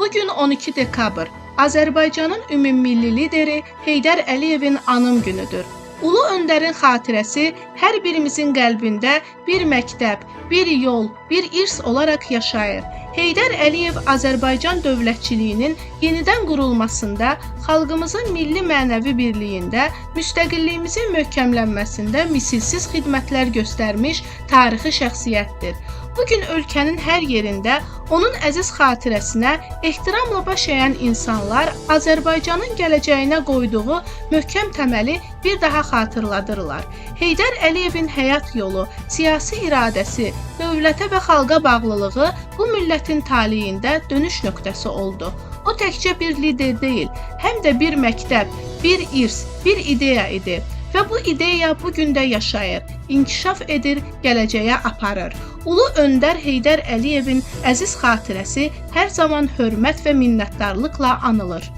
Bugün 12 dekabr Azərbaycanın ümummilli lideri Heydər Əliyevin anım günüdür. Ulu öndərin xatirəsi hər birimizin qəlbində bir məktəb, bir yol, bir irs olaraq yaşayır. Heydər Əliyev Azərbaycan dövlətçiliyinin yenidən qurulmasında, xalqımızın milli mənəvi birliyində, müstəqilliyimizin möhkəmlənməsində misilsiz xidmətlər göstərmiş tarixi şəxsiyyətdir. Bu gün ölkənin hər yerində onun əziz xatirəsinə ehtiramla baş əyən insanlar Azərbaycanın gələcəyinə qoyduğu möhkəm təməli bir daha xatırladırlar. Heydər Əliyevin həyat yolu, siyasi iradəsi, dövlətə və xalqa bağlılığı bu millətin taleyində dönüş nöqtəsi oldu. O təkcə bir lider deyil, həm də bir məktəb, bir irs, bir ideya idi. Və bu ideya bu gün də yaşayır, inkişaf edir, gələcəyə aparır. Ulu öndər Heydər Əliyevin əziz xatirəsi hər zaman hörmət və minnətdarlıqla anılır.